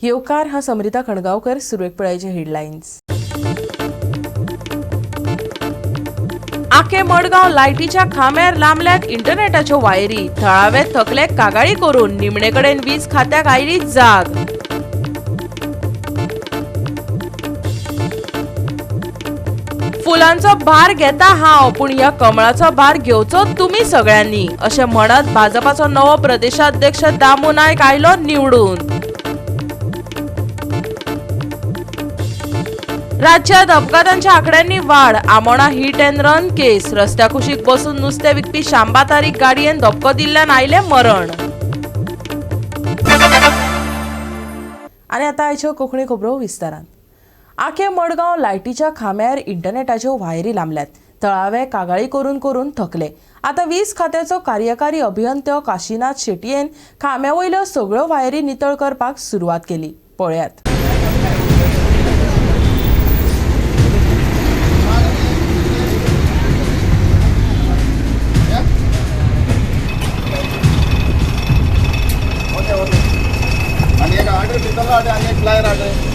येवकार. हांव समरिता खणगांवकर. सुरवेक पळयाचे हेडलायन्स. आखे मडगांव लायटीच्या खांब्यार लांबल्यात इंटरनेटाच्यो वायरी. थळावे थकले कागाळी करून निमणे कडेन वीज खात्याक आयली जाग. फुलांचो भार घेता हांव, पूण ह्या कमळाचो भार घेवचो तुमी सगळ्यांनी, अशें म्हणत भाजपाचो नवो प्रदेशाध्यक्ष दामू नायक आयलो निवडून. राज्यात अपघातांच्या आकड्यांनी वाढ. आमोणा हिट अँड रन केस. रस्त्या कुशीक बसून नुस्तें विकपी शांबा तारीक गाडयेन धपको दिल्ल्यान आयलें मरण. आनी आतां आयच्यो कोंकणी खबरो विस्तारान. आखे मडगांव लायटीच्या खांब्यार इंटरनेटाच्यो वायरी लांबल्यात. थळावे कागाळी करून करून थकले. आतां वीज खात्याचो कार्यकारी अभियंतो काशीनाथ शेटयेन खांब्या वयल्यो सगळ्यो वायरी नितळ करपाक सुरवात केली. पळयात. ओके ओके, आणि एक ऑर्डर भितरलो ऑर्डर आणि एक फ्लायर ऑर्डर.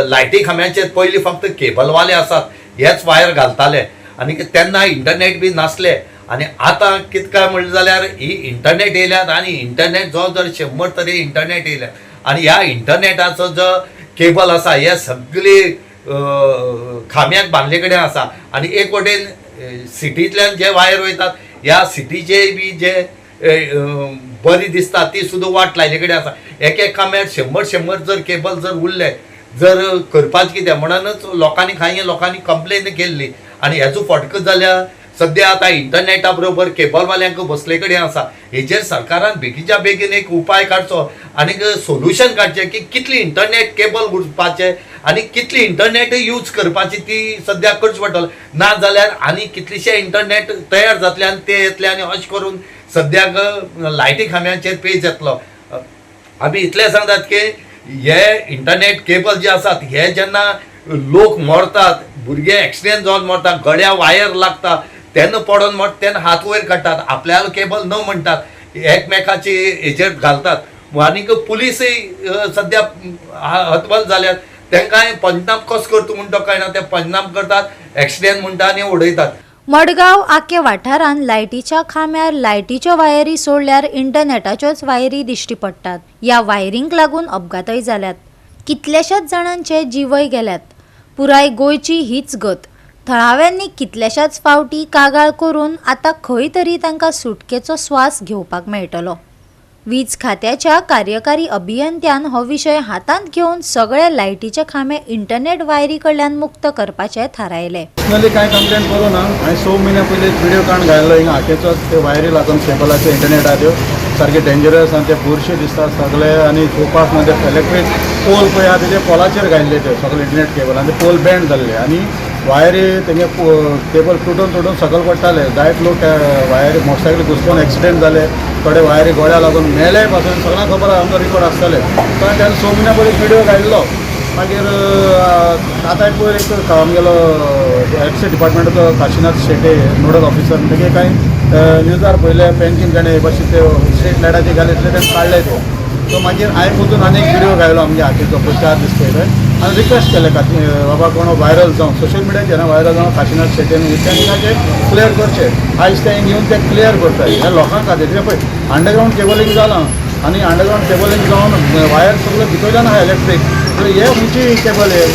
लायटी खांब्यांचेर पयलीं फक्त केबलवाले आसात हेच वायर घालताले आनी तेन्ना इंटरनेट बी नासले. आनी आतां कितें काय म्हणलें जाल्यार ही इंटरनेट येयल्यात आनी इंटरनेट जवळ जवळ 100 तरी इंटरनेट येयल्या आनी ह्या इंटरनेटाचो जो केबल आसा हे सगळी खांब्याक बांदले कडेन आसा. आनी एक वटेन सिटींतल्यान जे वायर वयतात ह्या सिटीचे बी जे बरी दिसता ती सुद्दां वाट लायले कडेन आसा. एक एक खांब्यार 100 100 जर केबल जर उरले जर करपाचें कितें म्हणूनच लोकांनी खांय लोकांनी कंप्लेन केल्ली. आनी हेजो फटको जाल्यार सद्या आतां इंटरनेटा बरोबर केबलवाल्यांक बसले कडेन आसा. हेजेर सरकारान बेगीच्या बेगीन एक उपाय काडचो आनी सोल्युशन काडचें की कितली इंटरनेट केबल उरपाचें आनी कितली इंटरनेट यूज करपाची ती सद्या करची पडटली. ना जाल्यार आनी कितलीशे इंटरनेट तयार जातले आनी ते येतले आनी अशें करून सद्याक लायटी खांब्यांचेर पेज येतलो. आमी इतलें सांगतात की हे इंटरनेट केबल जे आसात हे जेन्ना लोक मरतात, भुरगे एक्सिडेंट जावन मरतात, गळ्या वायर लागता तेन्ना पडोन मरता तेन्ना हात वयर काडटात, आपल्यालो केबल न म्हणटात, एकमेकाची हेजेर घालतात. आनीक पुलिसूय सद्या हतबल जाल्यात, तांकांय पंचनाम कसो करता म्हूण तो कळना, ते पंचनाम करतात, एक्सिडेंट म्हणटा आनी उडयतात. मडगांव आके वाठारांत लायटीच्या खांब्यार लायटीच्यो वायरी सोडल्यार इंटरनेटाच्योच वायरी दिश्टी पडटात. ह्या वायरींक लागून अपघातय जाल्यात, कितल्याशाच जाणांचे जीवय गेल्यात. पुराय गोंयची हीच गत. थळाव्यांनी कितल्याशाच फावटी कागाळ करून आतां खंय तरी तांकां सुटकेचो स्वास घेवपाक मेळटलो. वीज खात्याच्या कार्यकारी अभियंत्यान हो विशय हातांत घेवन सगळे लायटीचे खांबे इंटरनेट वायरी कडल्यान मुक्त करपाचें थारायलें. पर्सनली कांय कंप्लेन करूं ना. हांवें 6 म्हयन्या पयलीं एक व्हिडियो काडून घायल्लो हिंगा आकेचो, ते वायरी लागून केबलाचे इंटरनेट त्यो सारके डेंजरस आनी ते बुरशे दिसता सगळे आनी चोवपाक ना. ते इलेक्ट्रीक पोल पळय आहा तेजे पोलाचेर घायल्ले ते सगळे इंटरनेट केबल आनी ते पोल बँड जाल्ले आनी वायरी तेंगे केबल तुटून तुटून सकयल पडटाले. जायत लोक वायरी मोटरसायकल घुसकोन एक्सिडेंट जाले, थोडे वायरी गोळ्या लागून मेले पासून. सगळ्यांक खबर आहा, आमचो रिकॉर्ड आसतले. पण तेन्ना 6 म्हयन्या पयलीं व्हिडियो घायल्लो. मागीर आतां पयर एक आमगेलो एफ सी डिपार्टमेंटाचो काशीनाथ शेटे नोडल ऑफिसर तेगे कांय न्यूजार पयले पेंटींग ताणें भाशेन ते स्ट्रीट लायटाचे घाले इतले तेणें काडले ते. सो मागीर हांवें वचून आनी एक व्हिडियो घायलो आमगे हातीचो पळय 4 दीस पयले आनी रिक्वेस्ट केलें बाबा कोण व्हायरल जावं सोशल मिडियाचेर व्हायरल जावं काशीनाथ शेटेन तांकां क्लियर करचें. आयज ते येवन ते क्लियर करता ह्या लोकां खातीर. कित्याक पळय अंडरग्रावंड केबलींग जालां आनी अंडरग्रावंड केबलींग जावन वायर सगळें भितरल्यान आहा इलेक्ट्रीक. हे खंयची केबल हे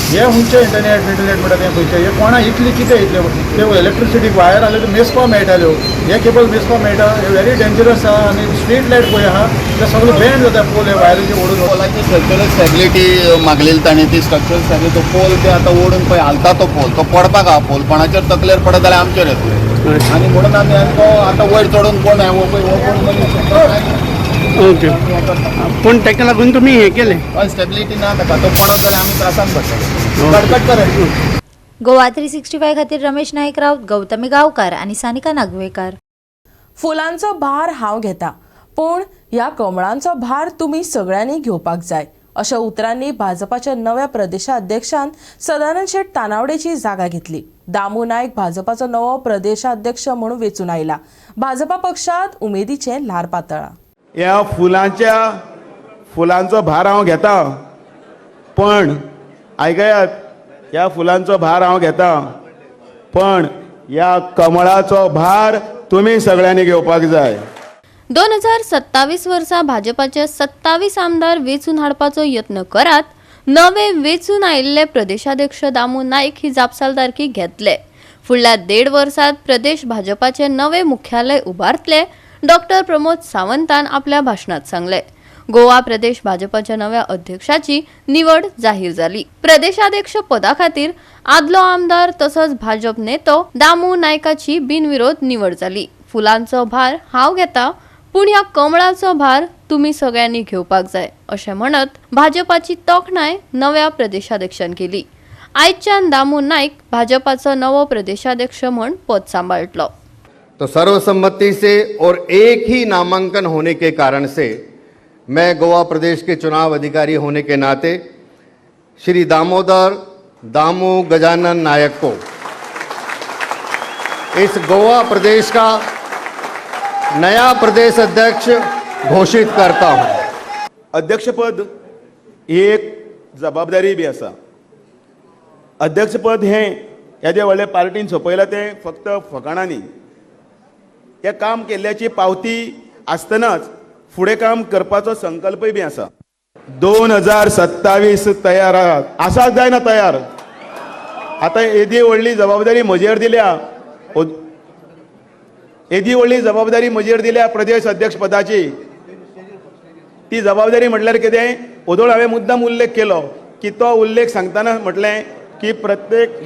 हे खंयचे इंटरनेट इंटरनेट म्हणटा तें खंयचें हे कोणा इतली कितें इतले ते इलेक्ट्रिसिटी वायर आसले ते मेजपा मेळटाल्यो, हे केबल मेजपा मेळटा. हे व्हेरी डेंजरस आहा. आनी स्ट्रीट लायट पळय आहा ते सगळे बँड जाता पोल हे वायरीचे ओडून. पोलाची स्ट्रक्चरल स्टेबिलिटी मागलेली ताणें, ती स्ट्रक्चरल स्टेबिलिटी तो पोल ते आतां ओडून पळय हालता तो पोल, तो पडपाक आहा. पोल कोणाचेर तकलेर पडत जाल्यार आमचेर येतले आनी म्हणून आमी तो आतां वयर चडून कोण हो पळय हो कोण मनीस. ओके, पूण ताका लागून तुमी हें केलें. हय, स्टेबिलिटी ना ताका, तो पडत जाल्यार आमी त्रासान पडटले. कटकट करत. गोवा 365 खातीर रमेश नायक राऊत, गौतमी गांवकार आनी सानिका नागवेकार. फुलांचो भार हांव घेता, पूण ह्या कमळांचो भार तुमी सगळ्यांनी घेवपाक जाय, अशा उतरांनी भाजपाच्या नव्या प्रदेशाध्यक्षान सदानंद शेट तानावडेची जागा घेतली. दामू नायक भाजपाचो नवो प्रदेशाध्यक्ष म्हणून वेंचून आयला. भाजपा पक्षात उमेदीचें ल्हार पातळ्ळां. ह्या फुलांचो भार हांव घेता, पण आयकयात, ह्या फुलांचो भार हांव घेता, पण ह्या कमळाचो भार तुमी सगळ्यांनी घेवपाक जाय. 2027 वर्सा भाजपाचे 27 आमदार वेंचून हाडपाचो यत्न करात. नवे वेंचून आयिल्ले प्रदेशाध्यक्ष दामू नायक ही जापसालदारकी घेतले. फुडल्या 1.5 वर्सात प्रदेश भाजपाचे नवे मुख्यालय उबारतले, डॉक्टर प्रमोद सावंतान आपल्या भाशणात सांगले. गोवा प्रदेश भाजपाच्या नव्या अध्यक्षाची निवड जाहीर जाली. प्रदेशाध्यक्ष पदा खातीर आदलो आमदार तसोच भाजप नेतो दामू नायकाची बिनविरोध निवड जाली. फुलांचो भार हांव घेता, पूण ह्या कमळाचो भार तुमी सगळ्यांनी घेवपाक जाय, अशें म्हणत भाजपाची तोखणाय नव्या प्रदेशाध्यक्षान केली. आयच्यान दामू नायक भाजपाचो नवो प्रदेशाध्यक्ष म्हूण पद सांबाळटलो. तो सर्वसम्मति से और एक ही नामांकन होने के कारण से मैं गोवा प्रदेश के चुनाव अधिकारी होने के नाते श्री दामोदर दामू गजानन नायक को इस गोवा प्रदेश का नया प्रदेश अध्यक्ष घोषित करता हूं. अध्यक्षपद ही एक जबाबदारी बी आसा. अध्यक्षपद हें येदे व्हडले पार्टीन सोंपयलां तें फक्त फकाणांनी. तें काम केल्ल्याची पावती आसतनाच फुडें काम करपाचो संकल्पय बी आसा. 2027 तयार आहात, आसात जायना तयार? आतां येदी व्हडली जबाबदारी म्हजेर दिल्या, येदी व्हडली जबाबदारी म्हजेर दिल्या प्रदेश अध्यक्ष पदाची. ती जबाबदारी म्हटल्यार कितें, ओदोळ हांवें मुद्दाम उल्लेख केलो की तो उल्लेख सांगतना म्हटलें की प्रत्येक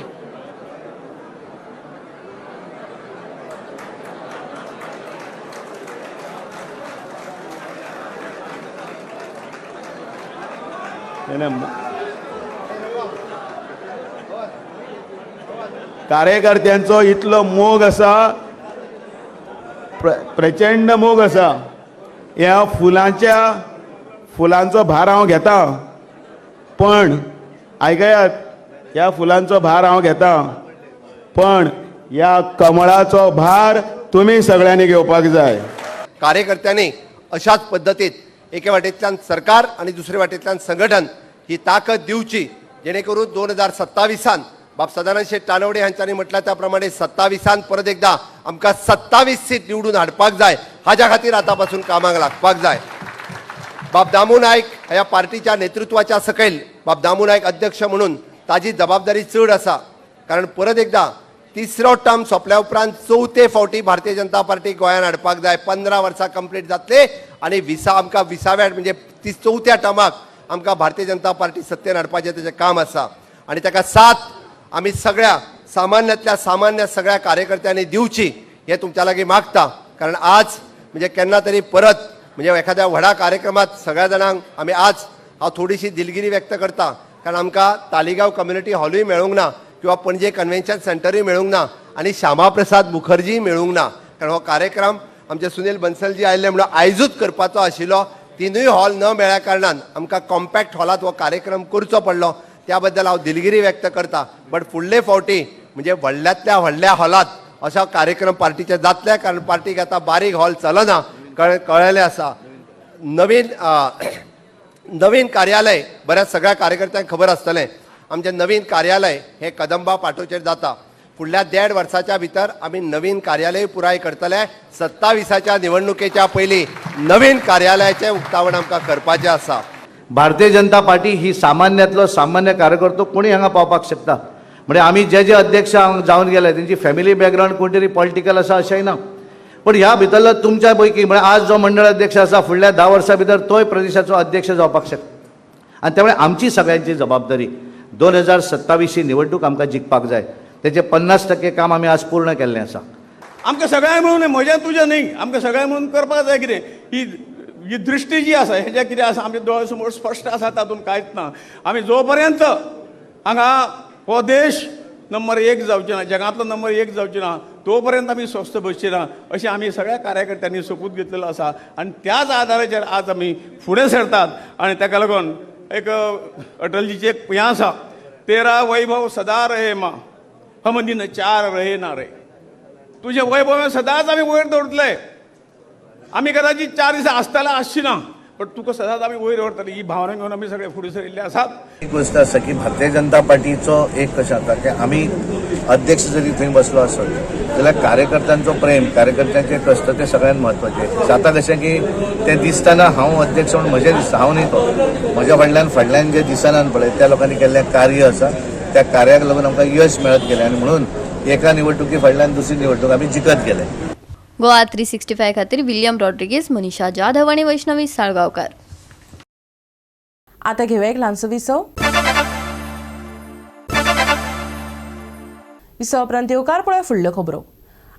कार्यकर्त्यांचो इतलो मोग आसा, प्रचंड मोग आसा. ह्या फुलांचो भार हांव घेता, पण आयकयात, ह्या फुलांचो भार हांव घेता, पण ह्या कमळाचो भार तुमी सगळ्यांनी घेवपाक जाय. कार्यकर्त्यांनी अशाच पद्दतीत एके वाटेंतल्यान सरकार आनी दुसरे वाटेंतल्यान संघटन ही ताकद दिवची, जेणे करून 2027 बाब सदानंद शेट तानवडे हांच्यांनी म्हटलां त्या प्रमाणे 27 परत एकदा आमकां 27 सीट निवडून हाडपाक जाय. हाज्या खातीर आतां पासून कामाक लागपाक जाय. बाब दामू नायक ह्या पार्टीच्या नेतृत्वाच्या सकयल बाब दामू नायक अध्यक्ष म्हणून ताजी जबाबदारी चड आसा, कारण परत एकदा तिसरो टर्म सोंपल्या उपरांत चवथे फावटी भारतीय जनता पार्टी गोंयांत हाडपाक जाय. 15 वर्सां कंप्लीट जातले आनी आमकां विसाव्या म्हणजे ती चवथ्या टर्माक आमकां भारतीय जनता पार्टी सत्तेन हाडपाचें तेजें काम आसा. आनी ताका साथ आमी सगळ्या सामान्यांतल्या सामान्य सगळ्या कार्यकर्त्यांनी दिवची हें तुमच्या लागीं मागता. कारण आज म्हणजे केन्ना तरी परत म्हणजे एखाद्या व्हडा कार्यक्रमात सगळ्या जाणांक आमी आज हांव थोडीशी दिलगिरी व्यक्त करता, कारण आमकां तालिगांव कम्युनिटी हॉलूय मेळूंक ना किंवा पणजे कन्व्हेन्शन सेंटरूय मेळूंक ना आनी श्यामाप्रसाद मुखर्जीय मेळूंक ना. कारण हो कार्यक्रम आमचे सुनील बन्सलजी आयिल्ले म्हणून आयजूच करपाचो आशिल्लो. तिनूय हॉल न मेळ्ळ्या कारणान आमकां कॉम्पॅक्ट हॉलांत हो कार्यक्रम करचो पडलो. त्या बद्दल हांव दिलगिरी व्यक्त करता. बट फुडले फावटी म्हणजे व्हडल्यांतल्या व्हडल्या हॉलांत अशा कार्यक्रम पार्टीचे जातले, कारण पार्टीक आतां बारीक हॉल चलना कळ्ळेलें आसा. नवीन कार्यालय बऱ्याच सगळ्या कार्यकर्त्यांक खबर आसतलें. आमचें नवीन कार्यालय हें कदंबा पाटोचेर जाता. फुडल्या 1.5 वर्साच्या भितर आमी नवीन कार्यालय पुराय करतले. 27च्या निवडणुकेच्या पयलीं नवीन कार्यालयाचें उक्तावण आमकां करपाचें आसा. भारतीय जनता पार्टी ही सामान्यांतलो सामान्य कार्यकर्तो कोणी हांगा पावपाक शकता. म्हणजे आमी जे जे अध्यक्ष जावन गेले तेंची फॅमिली बॅकग्रावंड कोण तरी पॉलिटिकल आसा अशेंय ना, पूण ह्या भितरलो तुमच्या पैकी म्हळ्यार आज जो मंडळ अध्यक्ष आसा फुडल्या 10 वर्सां भितर तोय प्रदेशाचो अध्यक्ष जावपाक शकता. आनी त्यामुळे आमची सगळ्यांची जबाबदारी 2027 ही निवडणूक आमकां जिखपाक जाय. तेचें 50% काम आमी आज पूर्ण केल्लें आसा. आमकां सगळ्यांक मेळून, म्हजें तुजें न्ही, आमकां सगळ्यांक मेळून करपाक जाय. कितें ही दृश्टी जी आसा हेजें कितें आसा आमच्या दोळ्या समोर स्पश्ट आसा, तातूंत कांयच ना. आमी जो पर्यंत हांगा हो देश नंबर एक जावची ना, जगांतलो नंबर एक जावची ना तो पर्यंत आमी स्वस्थ बसची ना अशें आमी सगळ्या कार्यकर्त्यांनी सोपूत घेतलेलो आसा आनी त्याच आधाराचेर आज आमी फुडें सरतात. आनी ताका लागून एक अटलजीचें एक हें आसा, तेरा वैभव सदा रहे मा हम दिन चार रहे ना रे. तुजें वैभव सदांच आमी वयर दवरतले, आमी कदाचित 4 दिसां आसतले आसची ना, पण तुका सदांच आमी वयर व्हरतले ही भावना घेवन आमी सगळे फुडें सरिल्ले आसात. एक गोश्ट आसा की भारतीय जनता पार्टीचो एक कशें जाता की आमी अध्यक्ष जरी थंय बसलो आसत जाल्यार कार्यकर्त्यांचो प्रेम, कार्यकर्त्यांचे कश्ट ते सगळ्यांत म्हत्वाचे. जाता कशें की ते दिसतना हांव अध्यक्ष म्हणून म्हजें दिसता, हांव न्ही तो, म्हज्या फाटल्यान जे दिसना पळय त्या लोकांनी केल्लें कार्य आसा, त्या कार्याक लागून आमकां यश मेळत गेलें आनी म्हणून एका निवडणुकी फाटल्यान दुसरी निवडणूक आमी जिखत गेले. गोवा 365 खातीर विलियम रॉड्रिगेज, मनीषा जाधव आनी वैष्णवी साळगांवकार. आता घेऊया एक ल्हानसो विसव. विसव उपरांत येवकार पळय फुडल्यो खबरो.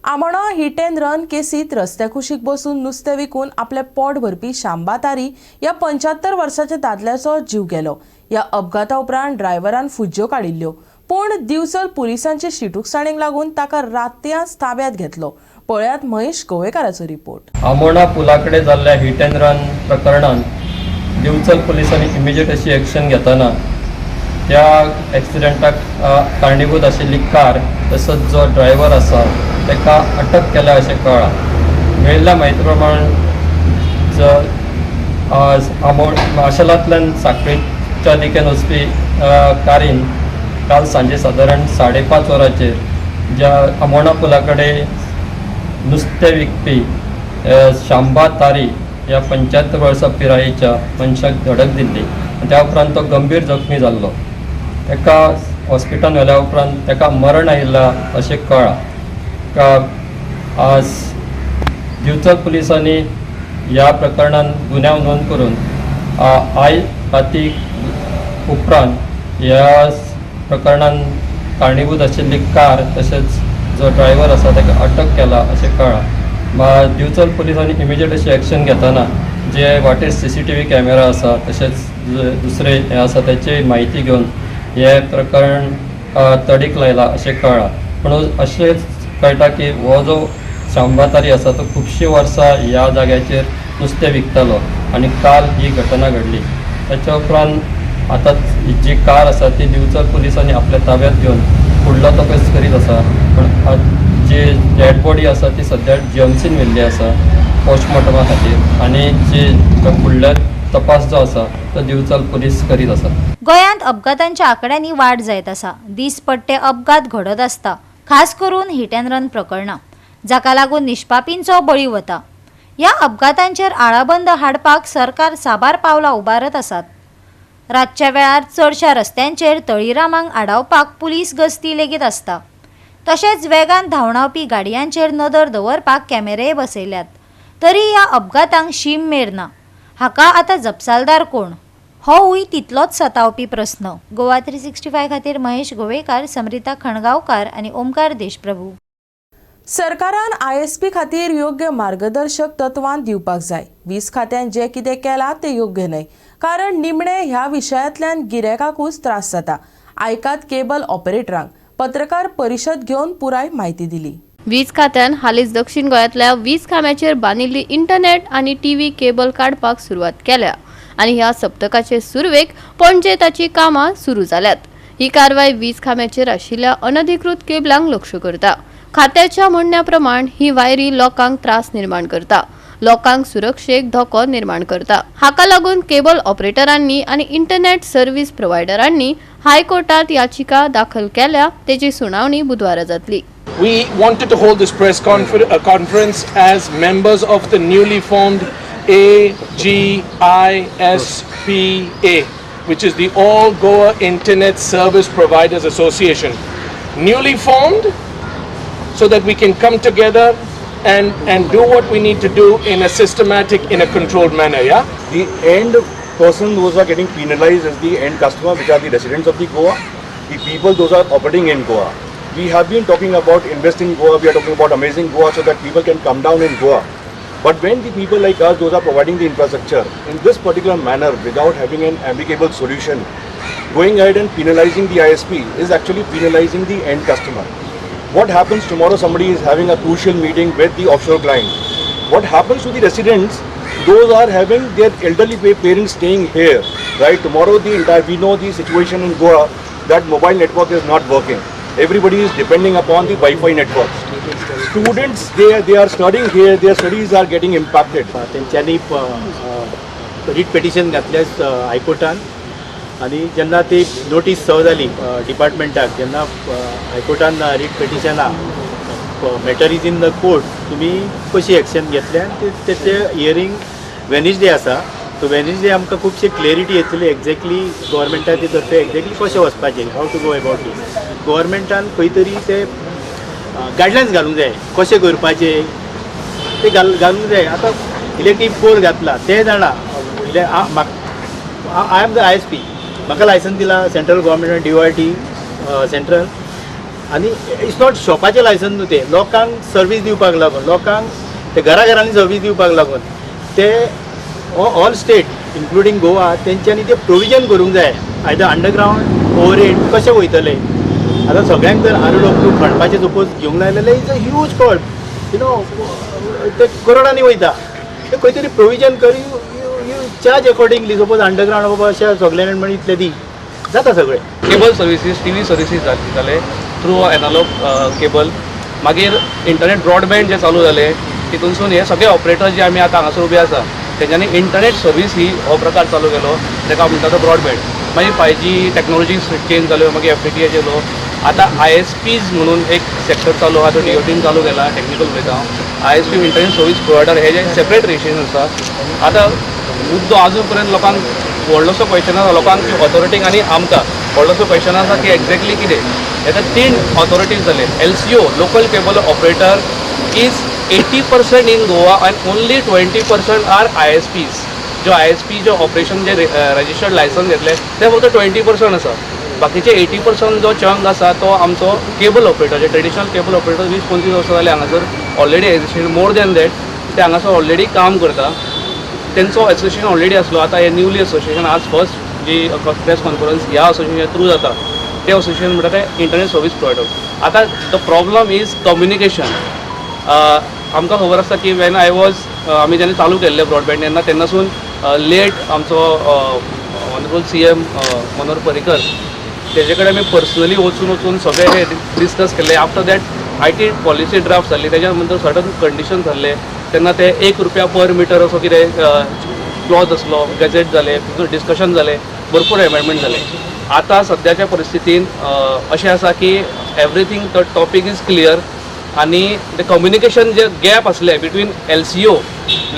आमोणा हिट अँड रन केसीत रस्त्या कुशीक बसून नुस्तें विकून आपलें पोट भरपी शांबा तारी ह्या 75 वर्साच्या दादल्याचो जीव गेलो. ह्या अपघाता उपरांत ड्रायव्हरान फुज्ज्यो काडिल्ल्यो, पूण दिवचल पुलिसांचे शिटूकसाणेक लागून ताका रातयांच ताब्यात घेतलो. पळयात महेश गोवेकाराचो रिपोर्ट. आमोणा पुला कडेन जाल्ल्या हिट अँड रन प्रकरणान दिवचल पुलिसांनी इमिजिएट अशी एक्शन घेतना त्या एक्सिडंटाक कारणीभूत आशिल्ली कार तसोच जो ड्रायव्हर आसा ताका अटक केल्या अशें कळ्ळां. मेळिल्ल्या म्हायती प्रमाण माशेलांतल्यान साखळीच्या दिकेन वचपी कारीन काल सांजे सादारण 5:30 वरांचेर ज्या आमोणा पुला कडेन नुस्तें विकपी शांबा तारी ह्या 75 वर्सां पिरायेच्या मनशाक धडक दिल्ली. त्या उपरांत तो गंभीर जखमी जाल्लो. ताका हॉस्पिटलान व्हेल्या उपरांत ताका मरण आयिल्लां अशें कळ्ळां. आज दिवचल पुलिसांनी ह्या प्रकरणान गुन्यांव नोंद करून आयज राती उपरांत ह्या प्रकरणान कारणीभूत आशिल्ली कार तशेंच जो ड्रायव्हर आसा ताका अटक केला अशें कळ्ळां. दिवचल पुलिसांनी इमिजिएट अशी एक्शन घेतना जे वाटेर CCTV camera आसा तशेंच दुसरे हें आसा ताची म्हायती घेवन हें प्रकरण तडीक लायलां अशें कळ्ळां. पूण अशेंच कळटा की हो जो शांबा तारी आसा तो खुबशीं वर्सां ह्या जाग्याचेर नुस्तें विकतालो आनी काल ही घटना घडली. ताच्या उपरांत आतां जी कार आसा ती दिवचल पुलिसांनी आपल्या ताब्यात घेवन फुडलो तपास करीत आसा. पूण जी डेड बॉडी आसा ती सद्या GMCन व्हेल्ली आसा पोस्टमॉर्टमा खातीर आनी जी फुडलो तपास जो आसा तो दिवचल पुलीस करीत आसा. गोंयांत अपघातांच्या आंकड्यांनी वाड जायत आसा. दीसपट्टे अपघात घडत आसता, खास करून हिट अँड रन प्रकरणां, जाका लागून निष्पापींचो बळी वता. ह्या अपघातांचेर आळाबंद हाडपाक सरकार साबार पावलां उबारत आसात. रातच्या वेळार चडशा रस्त्यांचेर तळीरामांक आडावपाक पुलीस गस्ती लेगीत आसता. तशेंच वेगान धांवडावपी गाडयांचेर नदर दवरपाक कॅमेरेय बसयल्यात. तरी ह्या अपघातांक शीम मेर ना. हाका आतां जपसालदार कोण होवूय तितलोच सतावपी प्रस्न. गोवा 365 खातीर महेश गोवेकार, समरिता खणगांवकार आनी ओमकार देशप्रभू. सरकारान ISP खातीर योग्य मार्गदर्शक तत्वां दिवपाक जाय. वीज खात्यान जें कितें केलां तें योग्य न्हय, कारण निमणे ह्या विशयांतल्यान गिरायकाकूच त्रास जाता. आयकात केबल ऑपरेटरांक. पत्रकार परिशद घेवन पुराय म्हायती दिली. वीज खात्यान हालींच दक्षिण गोंयांतल्या वीज खांब्याचेर बांदिल्ली इंटरनेट आनी टीव्ही केबल काडपाक सुरवात केल्या आनी ह्या सप्तकाचे सुरवेक पणजे ताची कामां सुरू जाल्यात. ही कारवाय वीज खांब्याचेर आशिल्ल्या अनधिकृत केबलांक लक्ष करता. खात्याच्या म्हणण्या प्रमाण ही वायरी लोकांक त्रास निर्माण करता, लोकांक सुरक्षेक धोको निर्माण करता. हाका लागून केबल ऑपरेटरांनी आनी इंटरनेट सर्व्हिस प्रोवायडरांनी हायकोर्टात याचिका दाखल केल्या. तेची सुनावणी बुधवारा जातली. We wanted to hold this press conference as members of the newly formed AGISPA, which is the All Goa Internet Service Providers Association. Newly formed so that we can come together and do what we need to do in a systematic, in a controlled manner, yeah? The end person, those are getting penalized as the end customer, which are the residents of the Goa, the people, those are operating in Goa. We have been talking about investing in Goa, we are talking about amazing Goa so that people can come down in Goa. But when the people like us, those are providing the infrastructure in this particular manner without having an amicable solution, Going ahead and penalizing the ISP is actually penalizing the end customer. What happens tomorrow, somebody is having a crucial meeting with the offshore client. What happens to the residents, those are having their elderly parents staying here, right? Tomorrow the entire, we know the situation in Goa, that mobile network is not working. Everybody is depending upon the Wi-Fi networks. Students, they are studying here, their studies are getting impacted. तेंच्यांनी writ petition घातलें हायकोर्टान आनी जेन्ना ती notice सर्व जाली डिपार्टमेंटाक, जेन्ना हायकोर्टान writ पिटिशना matter is in the court, तुमी कशी एक्शन घेतले आनी तेचे हियरींग वेनसडे आसा. सो वेनसडे आमकां खुबशी क्लॅरिटी येतली एग्जॅक्टली गव्हर्मेंटाचे तर्फे एग्जॅक्टली कशें वचपाचें, how to go about it. गव्हर्मेंटान खंय तरी ते गायडलायन्स घालूंक जाय, कशें करपाचें ते घालूंक जाय. आतां इलेक्ट्रीक पोल घातला ते जाणा, I am the ISP, म्हाका लायसन्स दिला सेंट्रल गव्हर्मेंटान, DOIT central. आनी it's not शॉपाचें लायसन्स न्हू, तें लोकांक सर्वीस दिवपाक लागून, लोकांक ते घरा घरांनी सर्वीस दिवपाक लागून ते ऑल स्टेट इन्क्लुडींग गोवा तेंच्यांनी ते प्रोविजन करूंक जाय. आयदर अंडरग्रावंड ओवरहेड कशें वयतले. आतां सगळ्यांक जर ROW खणपाचें सपोज घेवंक लायलें जाल्यार is a huge cost, ते करोडांनी वयता. ते खंय तरी प्रोविजन कर, you charge accordingly. Suppose underground बाबा अशें सगळ्यांनी म्हण इतले दी जाता सगळें. केबल सर्विसीस, टीव्ही सर्विसीस जाले थ्रू एनालॉग केबल. मागीर इंटरनेट ब्रॉडबँड जे चालू जाले, तितूनसून हे सगळे ऑपरेटर जे आमी आतां हांगासर उबे आसा तेंच्यांनी इंटरनेट सर्वीस ही हो प्रकार चालू केलो, ताका म्हणटा तो ब्रॉडबँड. मागीर 5G technology change जाल्यो, मागीर FTTH येयलो. आतां ISPs म्हणून एक सेक्टर चालू आहा, तो DOTन चालू केला. टॅक्निकल उलयता हांव. ISP, internet service provider, हे जे सेपरेट रजिस्ट्रेशन आसा. आतां मुद्दो आजून पर्यंत लोकांक व्हडलोसो क्वेश्चन आसा, लोकांक, ऑथॉरिटीक आनी आमकां व्हडलोसो क्वेश्चन आसा की एक्झॅक्टली कितें. आतां तीन ऑथॉरिटीज जाले. LCO, local cable operator, is 80% in Goa and only 20% are ISPs. जो ISP जो ऑपरेशन जे रजिस्टर्ड लायसन्स घेतले ते फक्त 20% आसा. बाकीचे 80% जो चंक आसा तो आमचो केबल ऑपरेटर, जे ट्रेडिशनल केबल ऑपरेटर 20-25 वर्सां जाले हांगासर already existed, more than that, ते हांगासर ऑलरेडी काम करता. तेंचो एसोसिएशन ऑलरेडी आसलो. आतां हे न्यूली एसोसिएशन, आज फर्स्ट जी प्रेस कॉन्फरन्स ह्या असोसिएशना थ्रू जाता, ते असोसिएशन म्हणटा ते इंटरनेट सर्वीस प्रोवायडर. आतां the problem is communication. आमकां खबर आसा की when I was, आमी जेन्ना चालू केल्लें ब्रॉडबँड तेन्ना, तेन्नासून लेट आमचो ऑनरेबल CM Manohar Parrikar, तेजे कडेन आमी पर्सनली वचून वचून सगळे हे डिस्कस केल्ले. After that IT policy draft जाल्ली. तेज्या नंतर सर्टन कंडिशन जाल्ले तेन्ना ते 1 रुपया पर मिटर असो कितें क्लॉज आसलो, गॅझेट जाले, डिस्कशन जालें, भरपूर एमेंडमेंट जाले. आतां सद्याच्या परिस्थितीन अशें आसा की everything, the topic is clear आनी the communication जे गॅप आसले between LCO,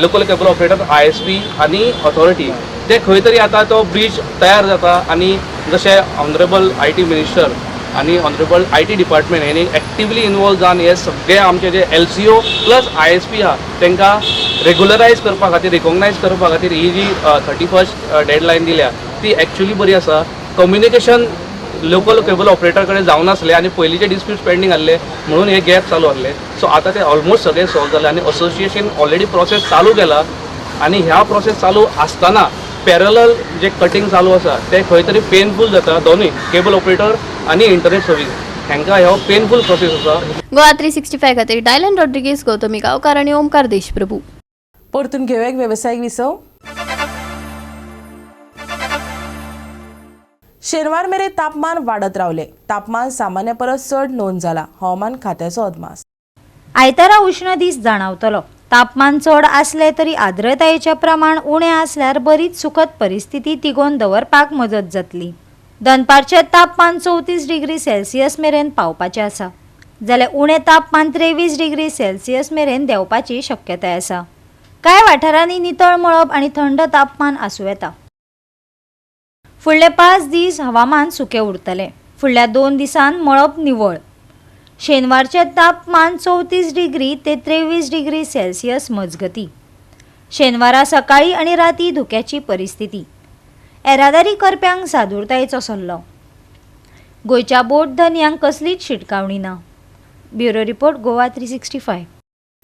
local cable operator, ISP आनी ऑथॉरिटी, ते खंय तरी आतां तो ब्रीज तयार जाता. आनी जशें ऑनरेबल IT minister आनी ऑनरेबल IT department हेणी एक्टिवली इनवॉल्व जावन हे सगळे आमचे जे LCO plus ISP आहा तांकां रेगुलरायज करपा खातीर, रिकॉग्नायज करपा खातीर ही जी 31st deadline दिल्या ती एक्चुली बरी आसा. कम्युनिकेशन लोकल केबल ऑपरेटर कडेन जावनासलें आनी पयलींचे डिस्प्यूट पेंडींग आहले म्हणून हे गॅप चालू आहले. सो आतां ते ऑलमोस्ट सगळें सॉल्व जालें आनी असोसिएशन ऑलरेडी प्रोसेस चालू केला. आनी ह्या प्रोसेस चालू आसतना पॅरलल जे कटींग चालू आसा ते खंय तरी पेनफूल जाता. दोनूय केबल ऑपरेटर आनी इंटरनेट सर्वीस हांकां हो पेनफूल प्रोसेस आसा. गोवा 365 खातीर डायलन रॉड्रिगेज, गौतमी गांवकार आनी ओमकार देशप्रभू. परतून घेवया एक वेवसायीक विसव. शेनवार मेरेन तापमान वाडत रावले. तापमान सामान्य परस चड नोंद जाला. हवामान खात्याचो अदमास. आयतारा उश्ण दीस जाणावतलो. तापमान चड आसलें तरी आर्द्रतायेचें प्रमाण उणें आसल्यार बरीच सुखद परिस्थिती तिगोवन दवरपाक मजत जातली. दनपारचें तापमान 34 डिग्री सेल्सियस मेरेन पावपाचें आसा, जाल्यार उणें तापमान 23 डिग्री सेल्सियस मेरेन देंवपाची शक्यताय आसा. कांय वाठारांनी नितळ मळब आनी थंड तापमान आसूं येता. फुडले 5 दीस हवामान सुकें उरतलें. फुडल्या 2 दिसांत मळब निवळ. शेनवारचें तापमान 34 डिग्री ते 23 डिग्री सेल्सियस मजगती. शेनवारा सकाळी आनी राती धुक्याची परिस्थिती. येरादारी करप्यांक सादुरतायेचो सल्लो. गोंयच्या बोट धनयांक कसलीच शिटकावणी ना. Bureau report, Goa 365.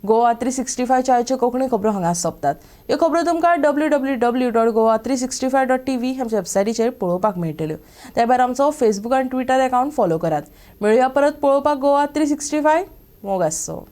गोवा 365 च्या कोंकणी खबरो हांगा सोंपतात. ह्यो खबरो तुमकां www.goa365.tv आमच्या वेबसायटीचेर पळोवपाक मेळटल्यो. त्या भायर आमचो फेसबूक आनी ट्विटर अकावंट फॉलो करात. मेळुया परत पळोवपाक गोवा 365. मोग आसचो.